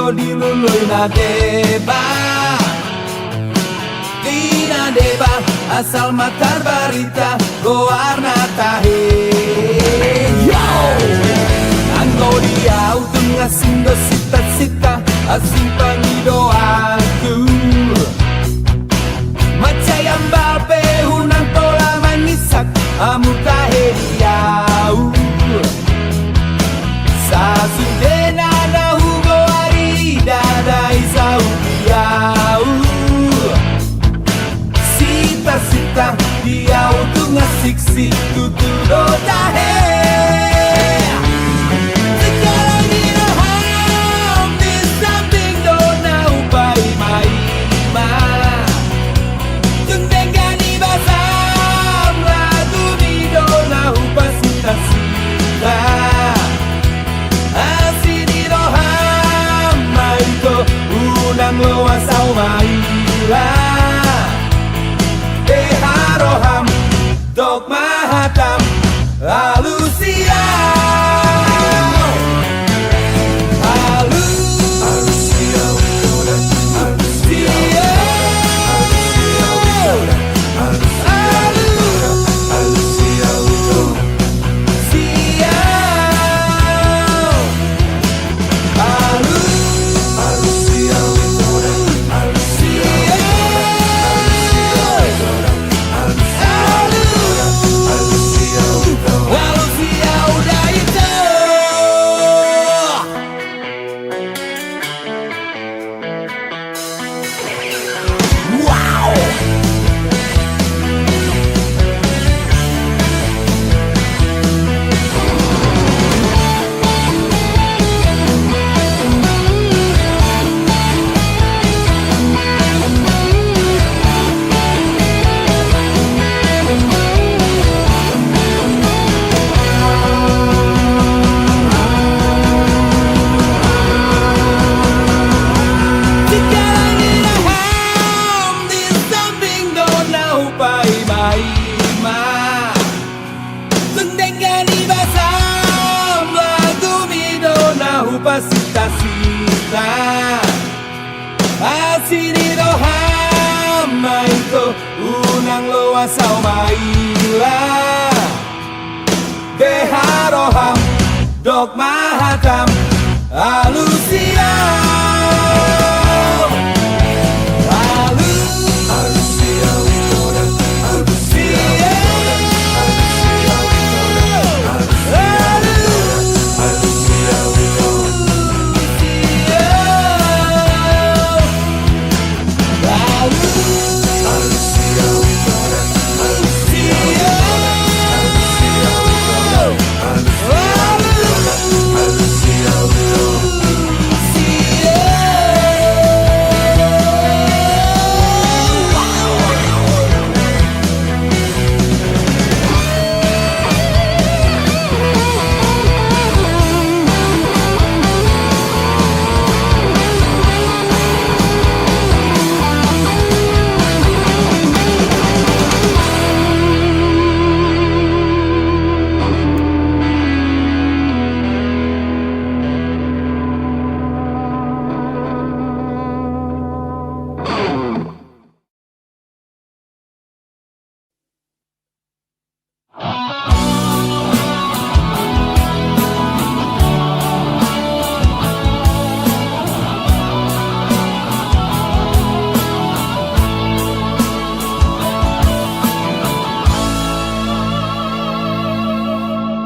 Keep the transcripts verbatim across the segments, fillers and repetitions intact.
Di lului na deba, di na deba, asal ma tarbarita goarna tahe. Yo! Anggo di au tung asing do sita-sita, asing pangidoanku. Mansai ambal pe unang pola mangisak, hamu tahe di au. Sasudena na hugoari, ndada i saut di au. Sita-sita di au tung asik situtu do tahe. Sekarang di roham, di samping do na hupaima-ima. Tung denggan i basam, lagu ni do na hupasita-sita. Asi ni roham ma ito, unang loas au maila. Deha roham, dok ma hatam, alusi au. Alusi au, alusi au, alusi au. Sekarang di roham, di samping do na hupaima-ima. Tung denggan i basam, lagu ni do na hupasita-sita. Asi ni roham ma ito, unang loas au maila. Deha roham, dok ma hatam, alusi au. Alusi au, alusi au.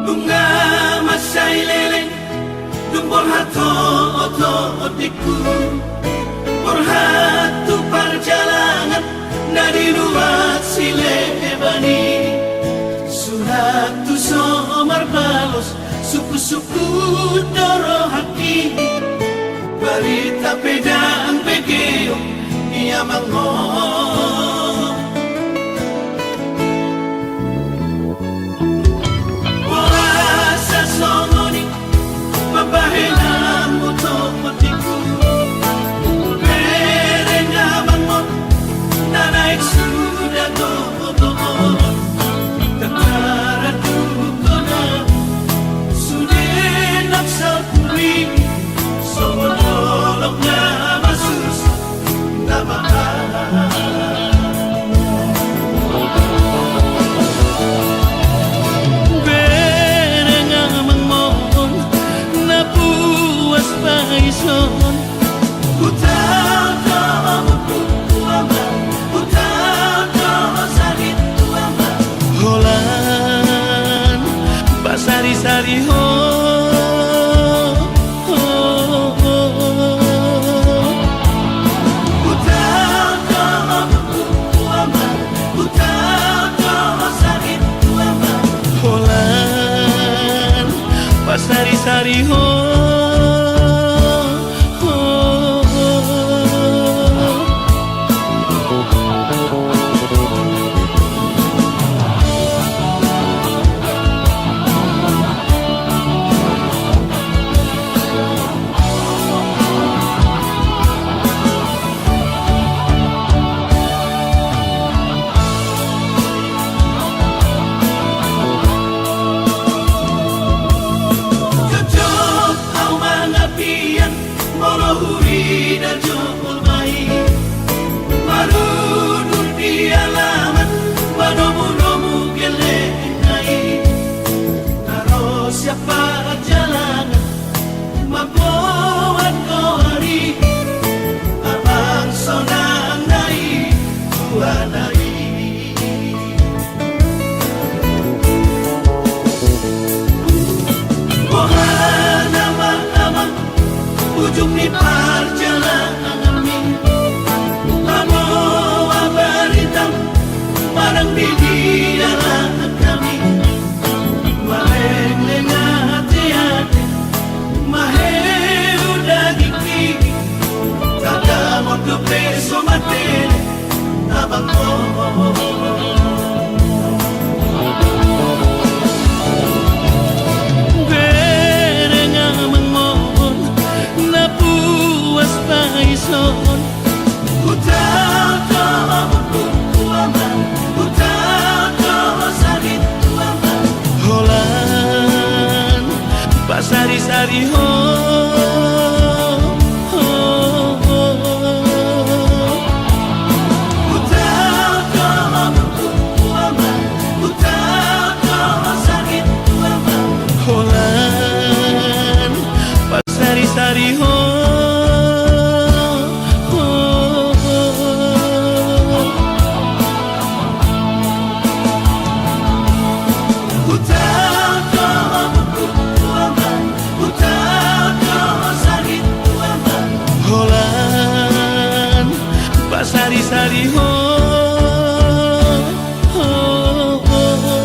Nunga mansai leleng, dung borhat ho oto ondingku. Borhat tu parjalangan na diluat sileban i. Suhat tu so marbalos, sungkun-sungkun do rohangki. Barita pe ndang begeon di amang on. Pola asa songon i pambahenanmu tu ondingku. Bereng amang on na naeng suda tu oto on. Ndang taradu hona sude nang salpu i, songon holong Ari ho, ho, ho. Jotjot au mangapian molo hurida jolma i, marudut di alaman manomunomu gellengna i. Na ro sian parjalangan mamboan goar i, abang sonang na i tuana i. Boha nama nama ujung ni parjalananmi, paboa baritam manang di dia lahan hami. Malengleng ateate, maheu dagingki, tagamon dope so matene abang ho. Bereng amang mon, na puas paison. Hutaon do omongku tu amang, hutaon do sahit tu amang. Holan pasarisari ho, ho, ho, ho. Hutaon do omongku tu amang, hutaon do sahit tu amang. Holan pasarisari ho, ho, ho, ho. Hutaon do omongku tu amang, hutaon do sahit tu amang. Holan pasarisari ho, ho, ho, ho.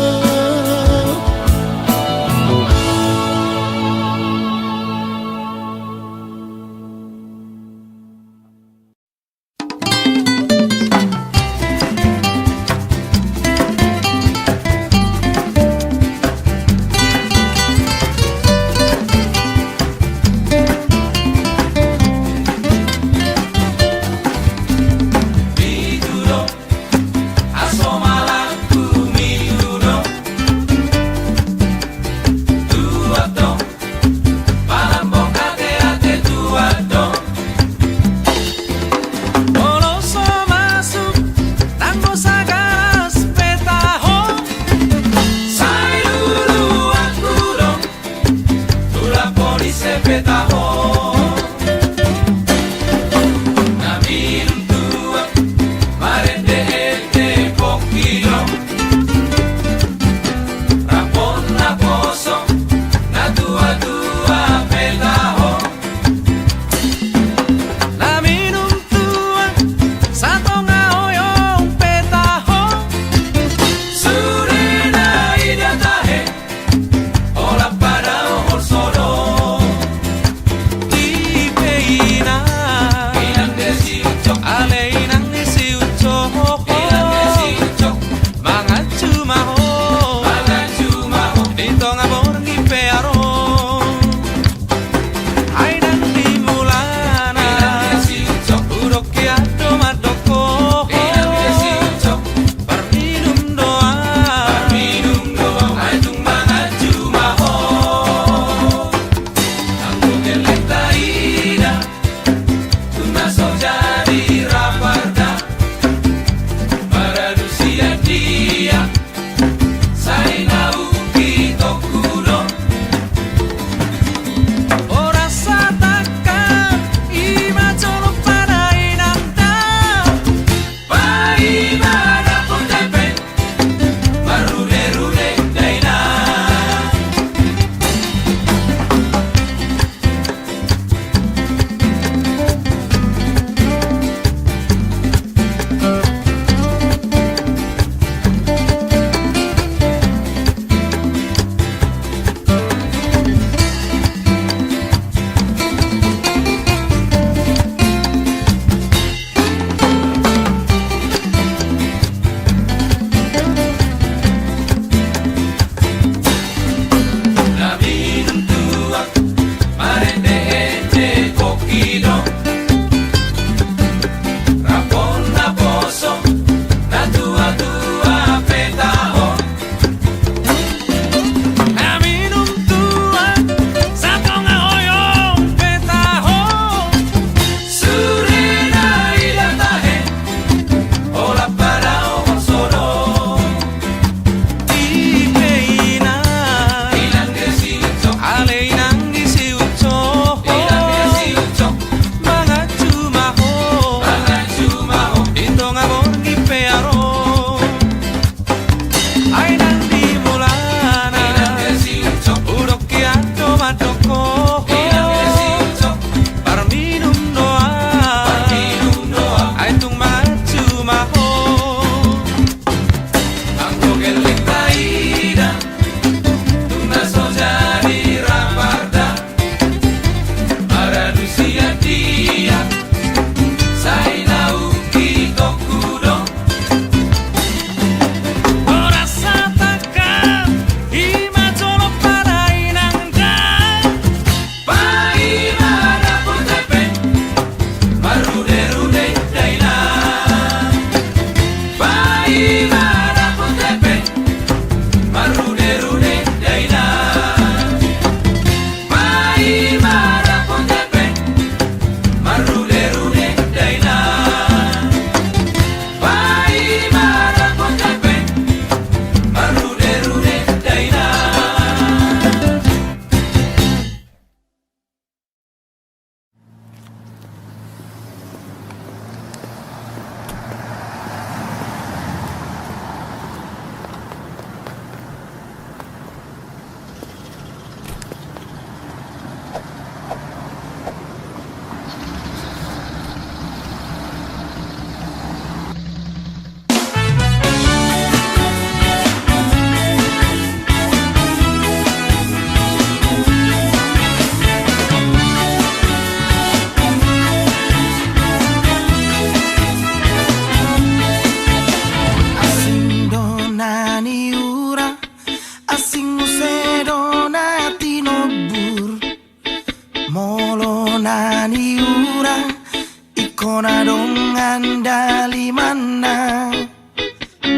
dalimanna.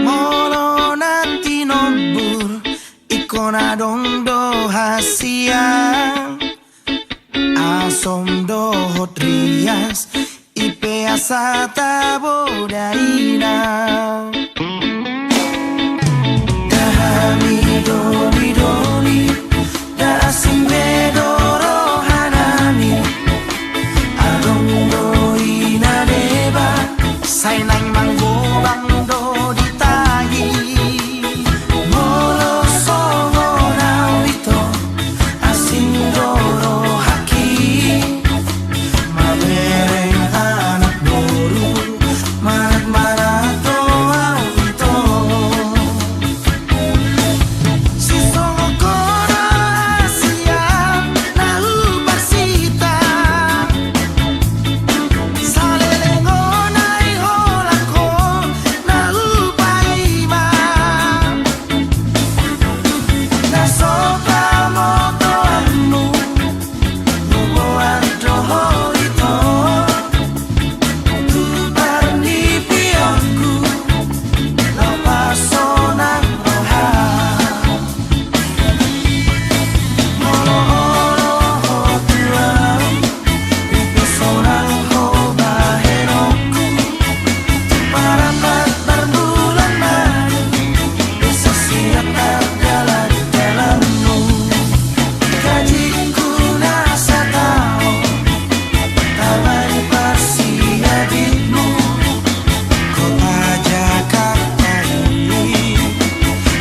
Molo na tinombur ingkon adong do hasian. Asom dohot rias i pe asa tabo daina. Dahami doli-doli, da asing be do rohanami. Adong do i na deba, sai naeng manggobang do ditagi. Molo songon au ito, asing do rohangki. Mamereng anak boru, manat-manat do au ito. Sisongon hona sian na huparsita, saleleng hona i holan ho na hupaima. Na so pamotoanmu, nubuan do ho ito, tu parnipionku, laho pasonang roha. Molo olo ho tu au, i pe sonang ho bahenonku, tu parambat parbulan madu, asa siap tardalan dalanmu. Gajingku na sataon, tabai parsiaditmu. Kota Jakarta i,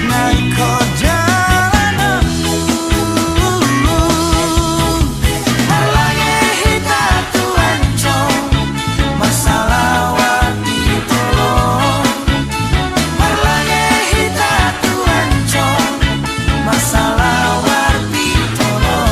na ingkon dalananmu. Marlange hita tu Ancol, marsalawar di Tolon. Marlange hita tu Ancol, marsalawar di Tolon.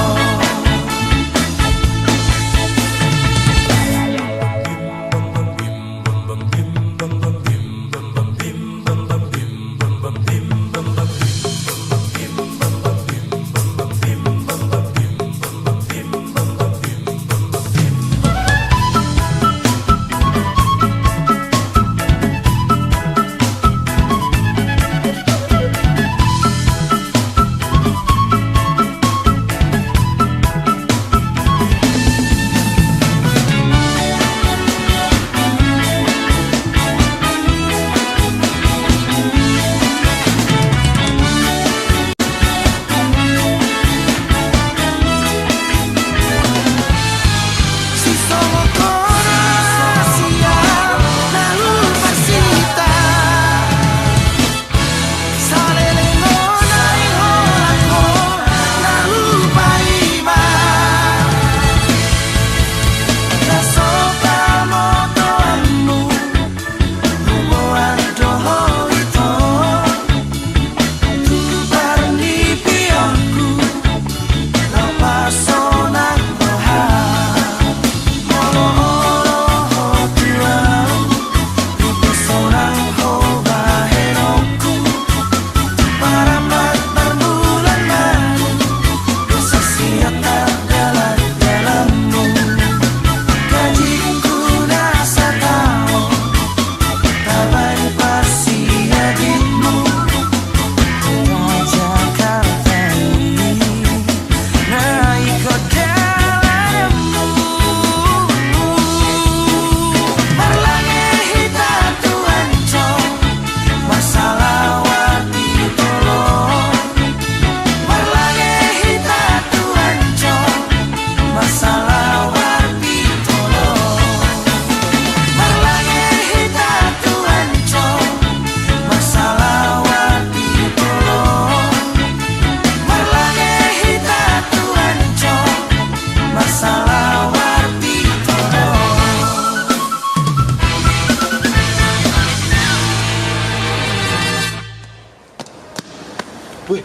Weh,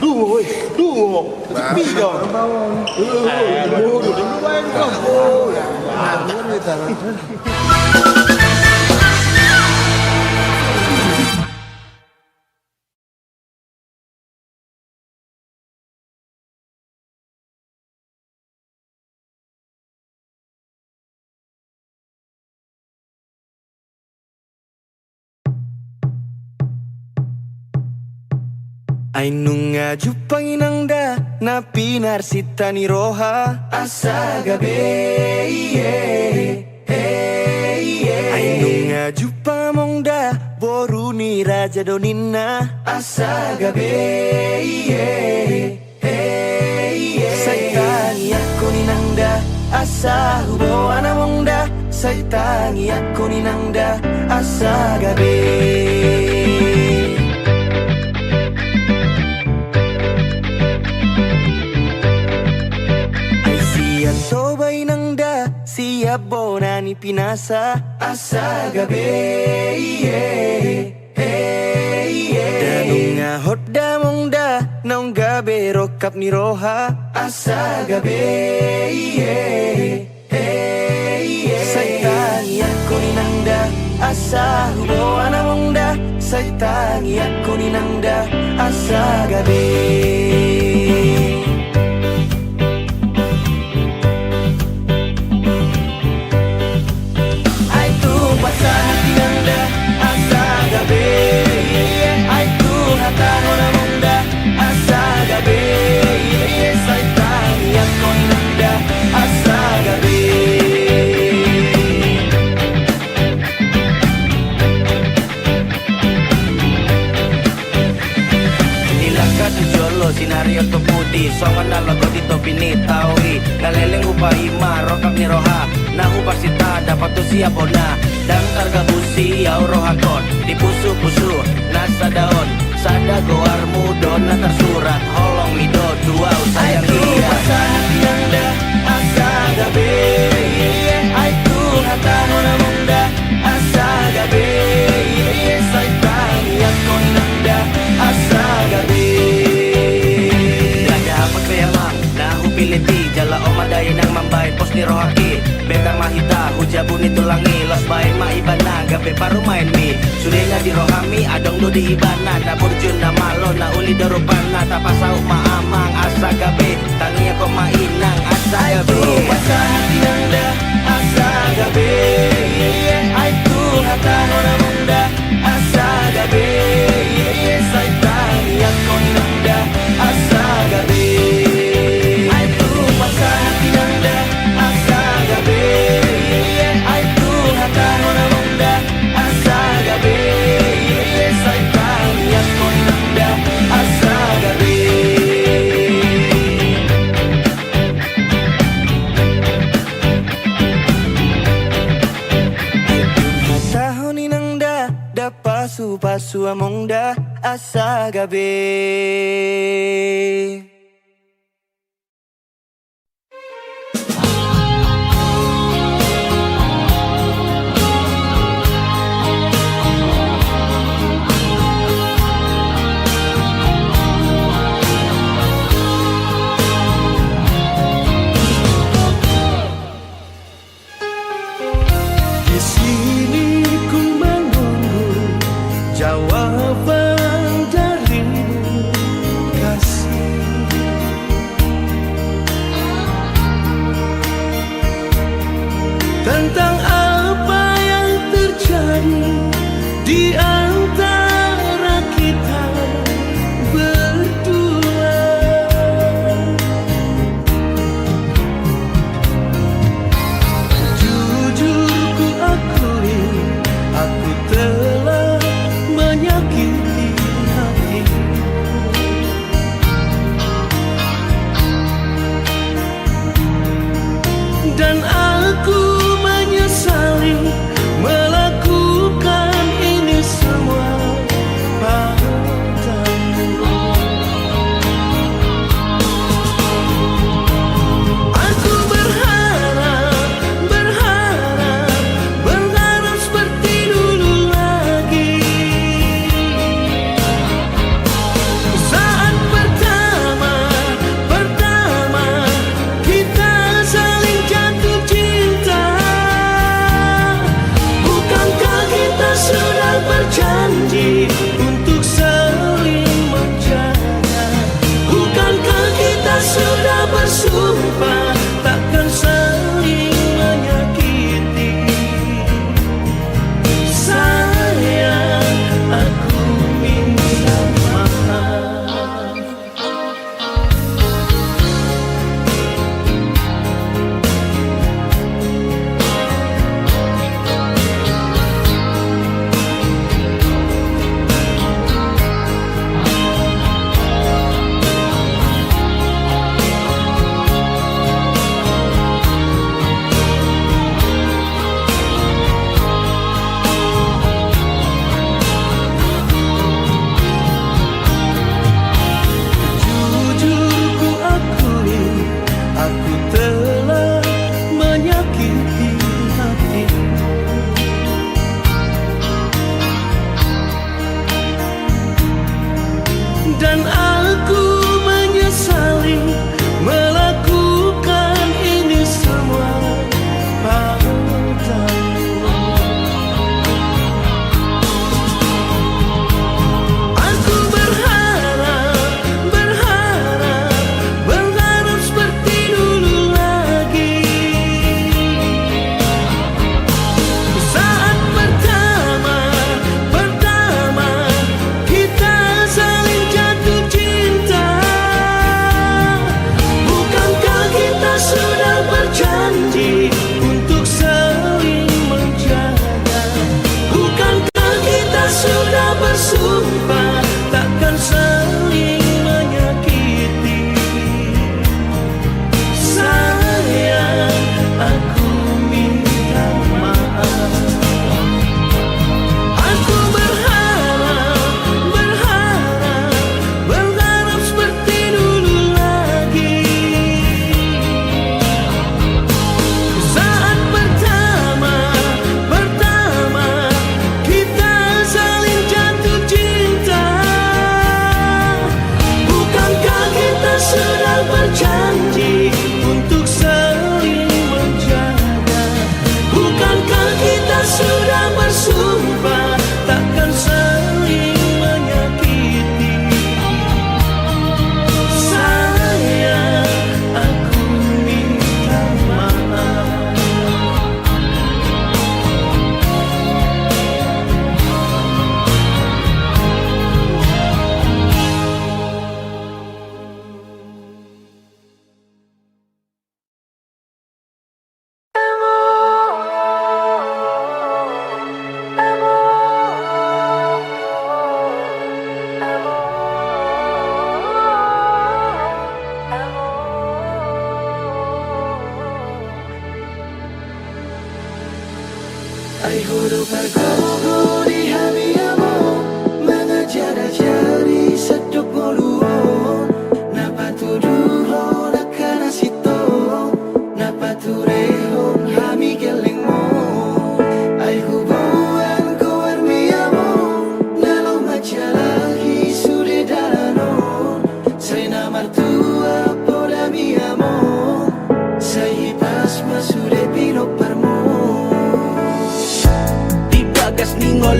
dungo, weh, dungo. Bah. Pidong. Ai nunga jumpang inang da na pinarsinta ni roha, asa gabe, ie, e, ie. Ai nunga jumpang among da boru ni raja do ninna, asa gabe, ie, e, ie. Sai tangiangkon inang da asa huboan among da. Sai tangiangkon inang da asa gabe. Ai sian Toba inang da sian bona ni pinasa, asa gabe, ie, e, ie. Da nunga hot da among da naung gabe rongkap ni roha, asa gabe, ie, e, ie. Sai tangiangkon inang da asa huboan among da. Sai tangiangkon inang da asa gabe. Ai tung pasahat inang da asa gabe, ie, ie. Ai tung hatahon among da asa gabe, ie, ie. Sai tangiangkon inang da asa gabe. Nilangka tu jolo sinari on tu pudi, songon na logot di topi ni tao i. Na leleng hupaima rongkap ni roha na huparsinta, dapot tu sian bona. Ndang targabusi au rohangkon di pusupusu na sada on. Sada goarmu do na tarsurat, holong i do tu au sayang. Ai tung pasahat inang da asa gabe, ie, ie. Ai tung hatahon among da asa gabe, ie, ie. Sai tangiangkon inang da asa gabe. Ndada hapot be amang na hupillit i, jala on ma da inang mambahen pos ni rohangki. Beta ma hita hu jabu ni tulang i, laos bahen ma ibana gabe parumaenmi. Sude na di rohami adong do di ibana, na burju na malo na uli do rupana. Tapasaut ma amang asa gabe, tangiangkon ma inang asa gabe. Ai tung pasahat inang da asa gabe, ie, ie. Ai tung hatahon among da asa gabe, ie, ie. Sai tangiangkon inang da asa gabe. Ai tung pasahat inang da asa gabe, ie, ie. Ai tung hatahon among da asa gabe, ie, ie. Sai tangiangkon inang da asa gabe. Ai tung hatahon inang da, da pasupasu among da asa gabe. Di sini ku menunggu jawaban darimu, kasih.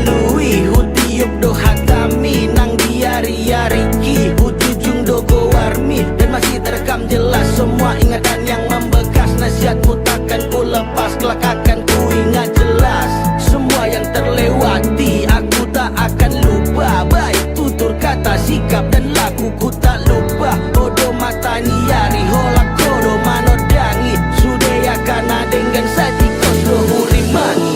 Lui, hutiup do hatami nang di ariariki, hujujung do goarmi dan masih terekam jelas semua ingatan yang membekas. Nasihatmu takkan ku lepas, kelak akan ku ingat jelas semua yang terlewati. Aku tak akan lupa, baik tutur kata, sikap dan laku ku tak lupa. Ho do mata ni ari, holan ho do manondangi. Sude angka na denggan sahat di kos do hurimangi.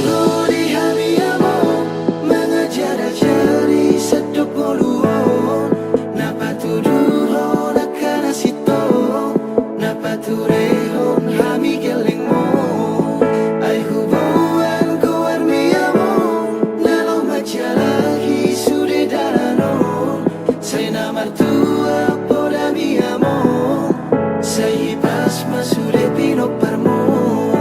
Di hami among mangajar-ajari sandok ngolu on, na patuduhon angka na sintong, na paturehon hami gellengmon. Ai huboan goarmi among, na laho manjalahi sude dalan on. Sai na martua podami among, sai hipas ma sude pinomparmon.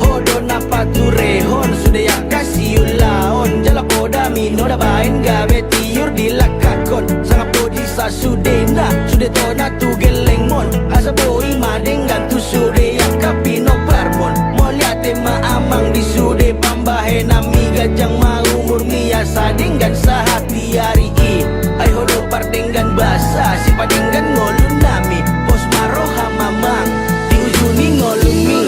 Ho do na paturehon sude angka siulaon, jala podami noda baen gabe tiur dilangkahon. Sangap do disa sudena, sude tona tu gellengmon, asa boi ma denggan tu sude angka pinomparmon. Mauliate ma amang di sude pambahenanmi, ganjang ma umurmi asa denggan sahat di ari i. Ai ho do pardenggan basa, sipadenggan ngolunami, pos ma roham amang di uju ni ngolumi.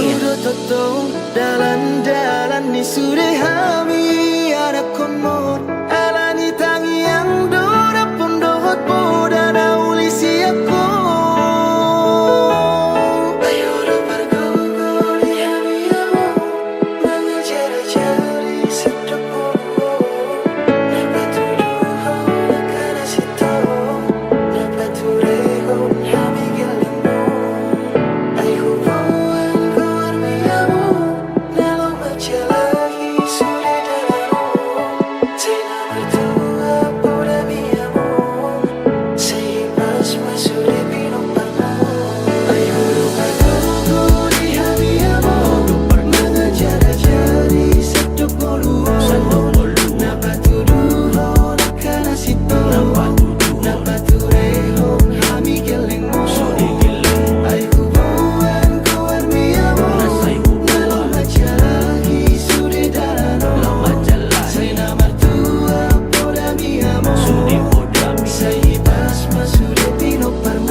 Dalan-dalan ni sude hami anakhonmon, ala ni tangiang do daphon dohot poda na uli siaphon. Ayo do pargogo di hami among, mangajar-ajari sandok ngolu on, na patuduhon angka na sintong, na paturehon hami gellengmon. Ai huboan goarmi among, na laho manjalahi sude dalan on. Sai na martua podami among, sai hipas ma sude pinomparmon. Ai ho do pargogo di hami among, mangajar-ajari sandok ngolu on, na patuduhon angka na sintong, na paturehon hami gellengmon. Ai huboan goarmi among, na laho manjalahi sude dalan on. Sai na martua podami among, sai hipas ma sude pinomparmon.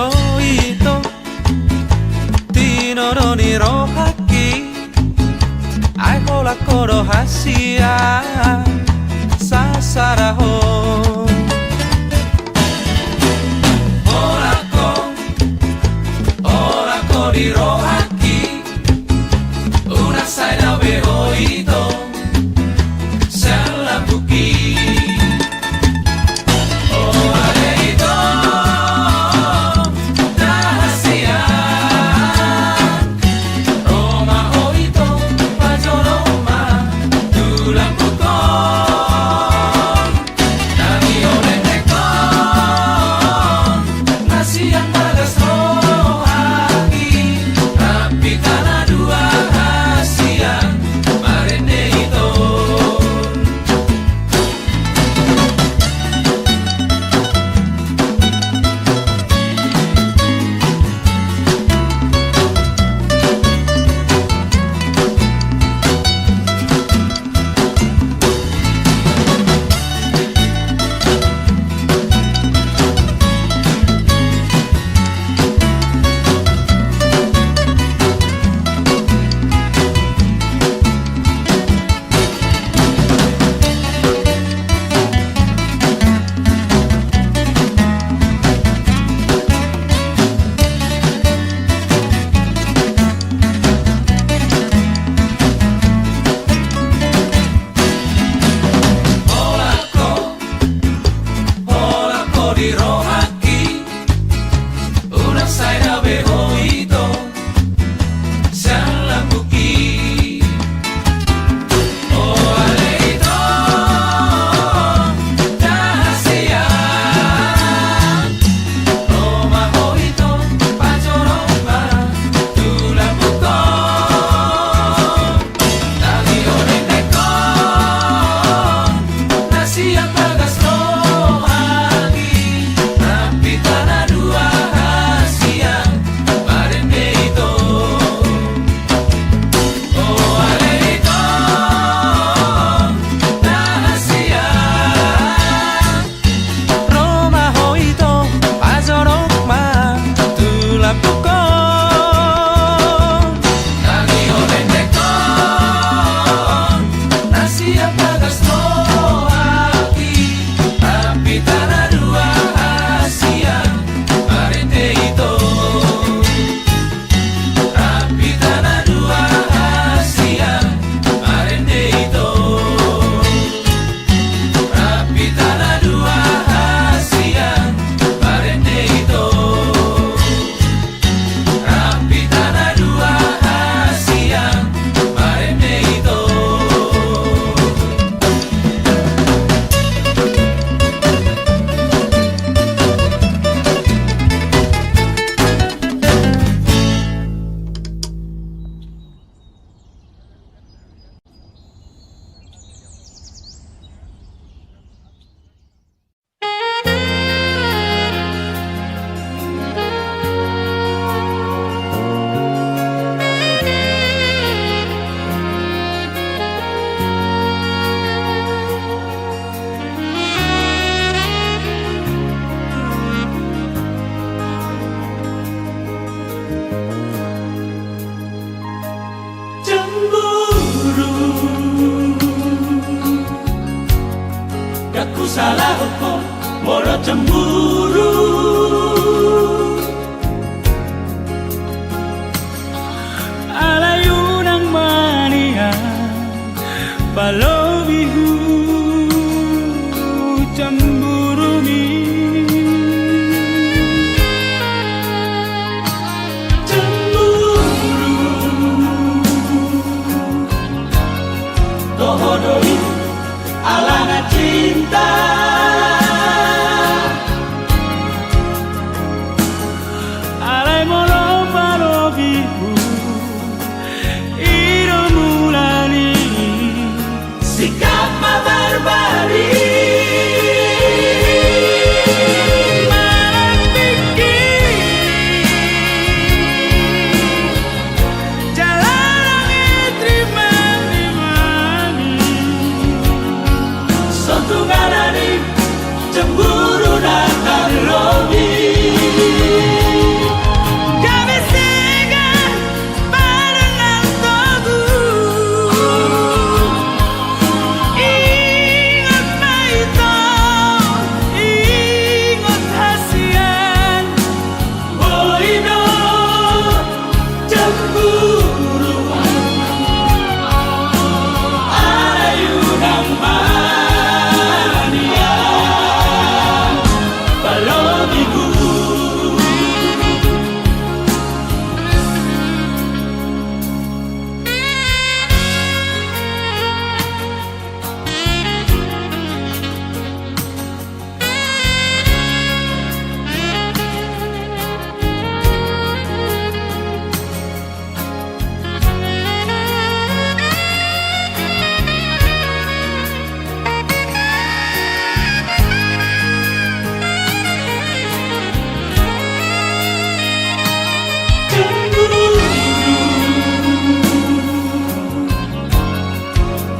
Ho ito, tinodo ni rohangki, ai holan ho do hasian sasarahon. Holan ho, holan ho di rohangki, unang sai dao be ho ito sian lambungki. O ale ito na hasian, ro ma ho ito pajolo ma tu lambungki. Salahon ho molo cemburu. Alai unang ma nian palobihu cemburumi. Cemburu. Toho do i alana cinta. Alai molo palobihu, i do mula ni. Sikap ma barbalik. Manang tingki. Jala nang i tarima-rima ni. So tung alani cemburu na tarlobi. Gabe sega pada nang togu. Ingot ma ito, ingot hasian. Boi do cemburu. Alai unang ma nian palobihu.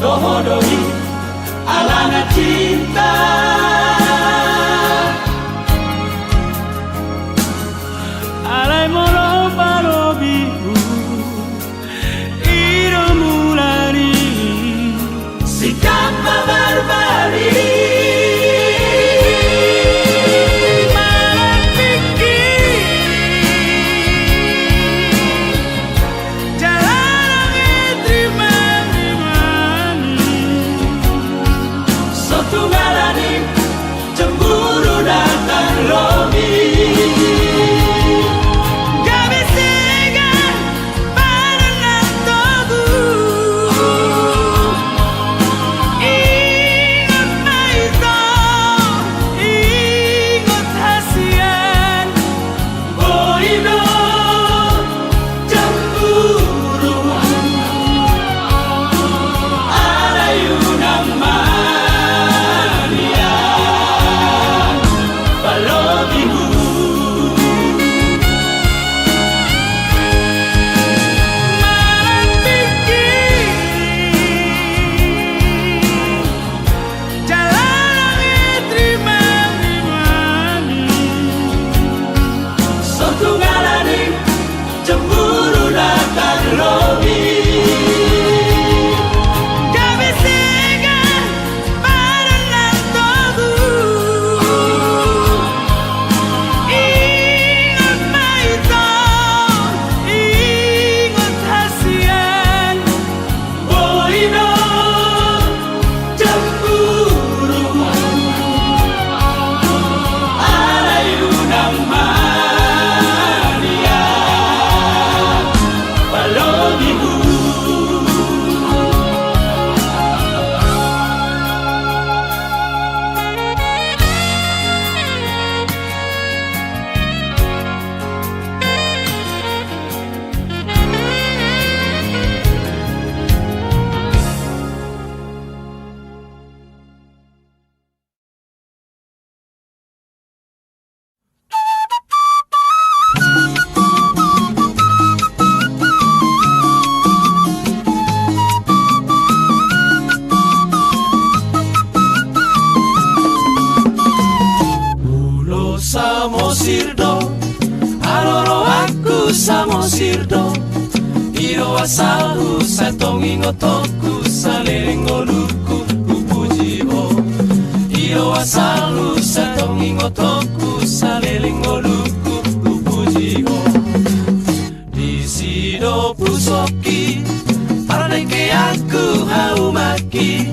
Toho do i alana cinta. Alai molo palobihu, i do mula ni. Sikap ma barbalik. Manang tingki. Jala nang i tarima-rima ni. So tung alani cemburu na tarlobi. Gabe sega pada nang togu. Ingot ma ito, ingot hasian. Boi do cemburu. Alai unang ma nian palobihu. Manang tingki. Jala nang i tarima-rima ni. So tung alani cemburu na tarlobi. Gabe sega pada nang togu. Ingot ma ito, ingot hasian. Boi do cemburu. Alai unang ma nian palobihu. Ulos Samosir do, haroroanku Samosir do. I do asalhu, sai tong ingotonku, saleleng ngolungku hupuji ho. I do Salpu satongkin otoku, saleleng ngolungku, hupuji Ho. Disi do pusokki, parnekeanku, haumaki.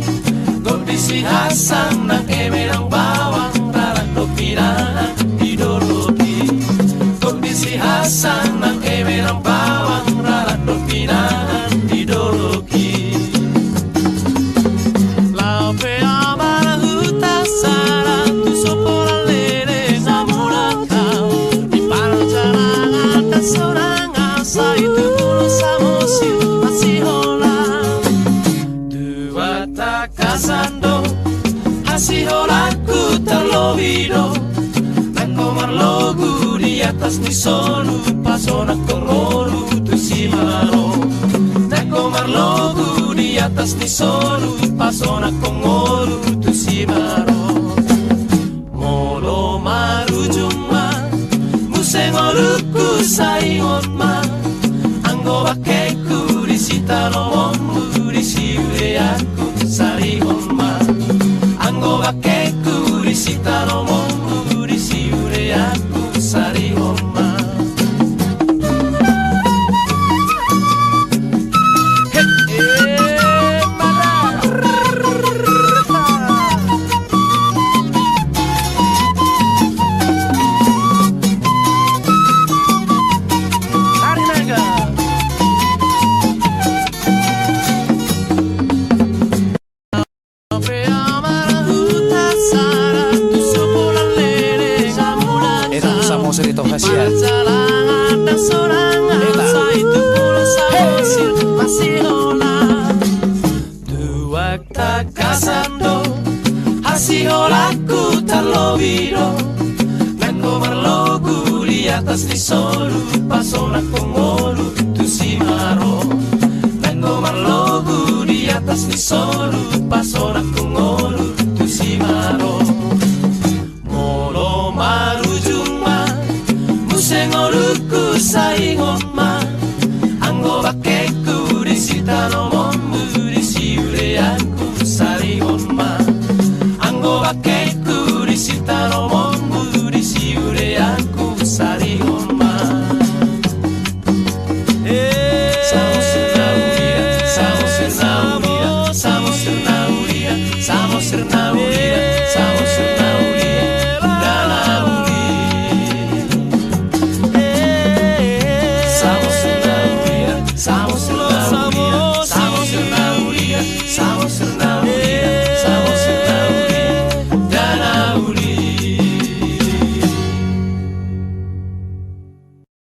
Gok disi hasang nang eme nang bawang, rarat do pinahan di dolokki. Gok disi hasang nang eme nang bawang, rarat do pinahan di dolokki. Laho pe au marhuta sada tu sopo leleng na mulak au, di parjalangan sonang au sai tu Pulo Samosir, hasiholan. Tu angka tangkasan do hasiholanku, tarlobi do nanggo marlogu di atas ni solu, pasonanghon ngolu tu simaro. Nanggo marlogu di atas ni solu, pasonanghon ngolu tu simaro. Molo marujung ma muse ngolungku, sarihon ma anggo bangkengku di sitanomonmu, di siudeanku, sarihon ma anggo bangkengku di sitanomonmu, di siudeanku, sarihon ma. Ito, Samosir, ito, hasian. Eta. Hei. Tu angka tangkasan do hasiholanku, tarlobi do nanggo marlogu di atas ni solu, pasonanghon ngolu tu simaro. Nanggo marlogu di atas ni solu, pasonanghon ngolu tu simaro. Molo marujung ma muse ngolungku, sai